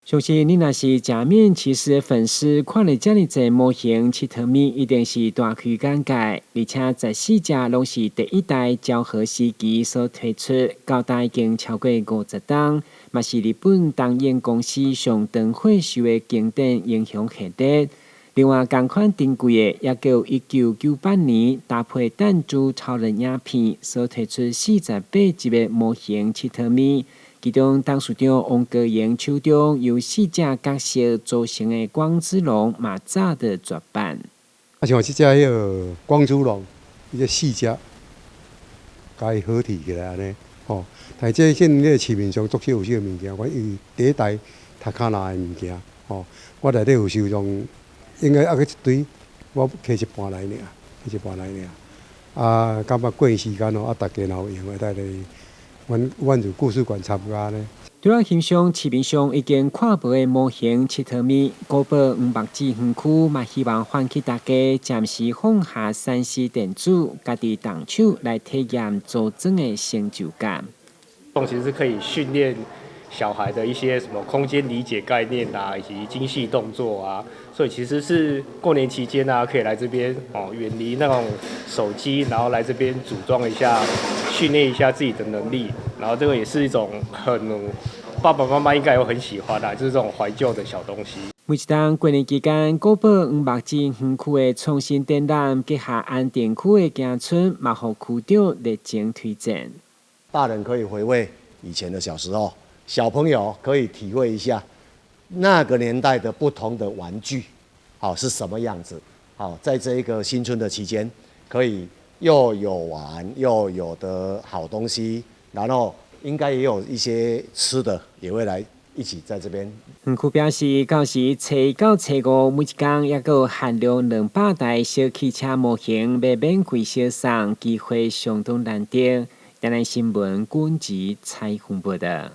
相信你若是假面騎士的粉絲，看著遮爾濟模型𨑨迌物，一定是大開眼界。而且14隻攏是第一代昭和時期所推出，到今已經超過50冬，嘛是日本東映公司上長歲數的經典英雄系列。另外，仝款珍貴的，猶閣有1998年搭配彈珠超人影片所推出48集的模型𨑨迌物。其中，董事長王國榮手中由四隻角色組成的光之龍嘛早就絕版。啊，像這隻彼个光之龍，伊這四隻共伊合體起來按呢，吼。但是這現在市面上足少有這个物件，我伊第一代タカナ的物件，吼，我內底有收藏，應該猶閣一堆，我提一半來爾，提一半來爾。啊，感覺過時間咯，啊，大家若有閒會當來阮阮就故事館參加呢。除了欣賞市面上已經看無的模型𨑨迌物，古堡黃目子園區嘛希望喚起大家暫時放下3C 電子，家己動手來體驗組裝的成就感。其實是可以訓練小孩的一些什麼空間理解概念啊，以及精細動作啊，所以其實是過年期間啊，可以來這邊哦，遠離那種手機，然後來這邊組裝一下，訓練一下自己的能力，然後這個也是一種很爸爸媽媽應該也會很喜歡啊，就是這種懷舊的小東西。每一冬過年期間，古堡黃目子園區的創新展覽，結合安定區的行春，嘛予區長熱情推薦。大人可以回味以前的小時候，小朋友可以體會一下那個年代的不同的玩具，好是什麼樣子。好，在這一個新春的期間，可以又有玩又有的好東西，然後應該也有一些吃的，也會來一起在這邊。園區表示，到時初一到初五，每一工猶閣有限量200台小汽車模型，欲免費相送，機會相當難得。台南新聞軍籍採訪報導。